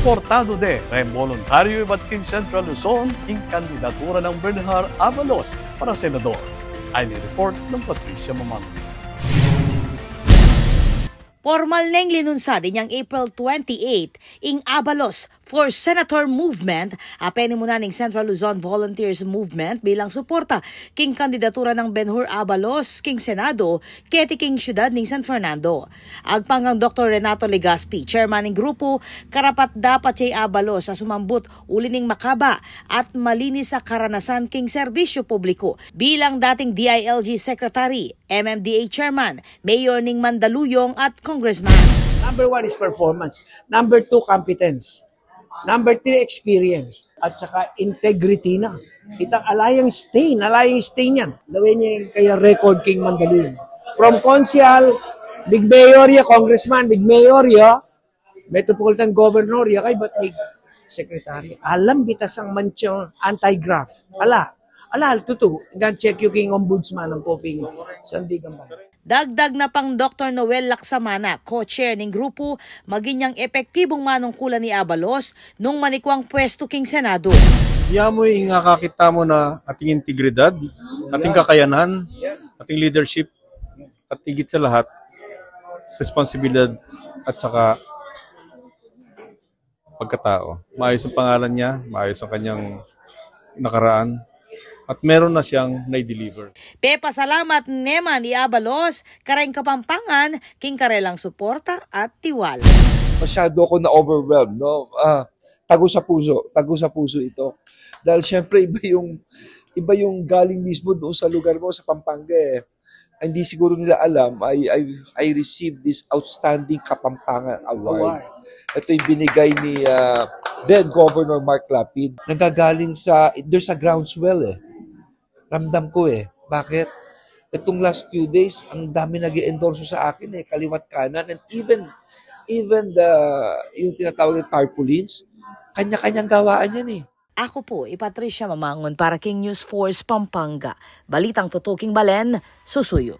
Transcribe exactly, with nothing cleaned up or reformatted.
Suportadu de reng boluntaryu ibat king Central Luzon ing kandidatura nang Benhur Abalos para senador. Ini ing report nang Patricia Mamang. Pormal neng linunsad inyang April twenty-eight ing Abalos for Senator Movement, a penimunan ning Central Luzon Volunteers Movement, bilang suporta king kandidatura nang Benhur Abalos king Senado keti king syudad ning San Fernando. Agpang kang Doktor Renato Legaspi, chairman ning grupu, karapat-dapat ya i Abalos a sumambut uli ning makaba at malinis a karanasan king serbisyu publiku bilang dating D I L G secretary, M M D A chairman, mayor ning Mandaluyong at congressman. Number one is performance. Number two, competence. Number three, experience. At saka integrity na. Itang ala yang stain, ala yang stain yan. Lawen ya ing kayang record king Mandaluyong. From konsehal, mig mayor ya, congressman, mig mayor ya, metropolitan governor ya, kaybat mig secretary. Alam, bitasang manchang anti-graft. Ala, ala, tutu. Ngan check yu king ombudsman, ampo king Sandigan Bayan. Dagdag na pang Doktor Noel Laksamana, co-chair ning grupu, maging yang epektibung manungkulan i Abalos nung manikwang pwestu king Senado. Ya mu ing akakit tamu na ating integridad, ating kakayanan, ating leadership, at higit sa lahat, responsibilidad at saka pagkatao. Maayos ang pangalan niya, maayos ang kanyang nakaraan, at meron na siyang nai-deliver. Pepasalamat ne man i Abalos kareng Kapampangan king karelang suporta at tiwala. Masyado ako na-overwhelmed, no? Ah, tago sa puso, tago sa puso ito. Dahil siyempre iba yung, iba yung galing mismo doon sa lugar mo, sa Pampanga, eh. Hindi siguro nila alam, I, I, I received this outstanding Kapampangan Award. Award. Ito'y binigay ni, ah, then Governor Mark Lapid. Nanggagaling sa, there's a groundswell, eh. Ramdam ko, eh. Bakit? Itong last few days, ang dami nag-endorse sa akin, eh, kaliwat kanan. And even, even the, yung tinatawag na tarpaulins, kanya-kanyang gawaan yan, eh. Ako po i Patricia Mamangon para king News Force Pampanga. Balitang tutuking balen, susuyu.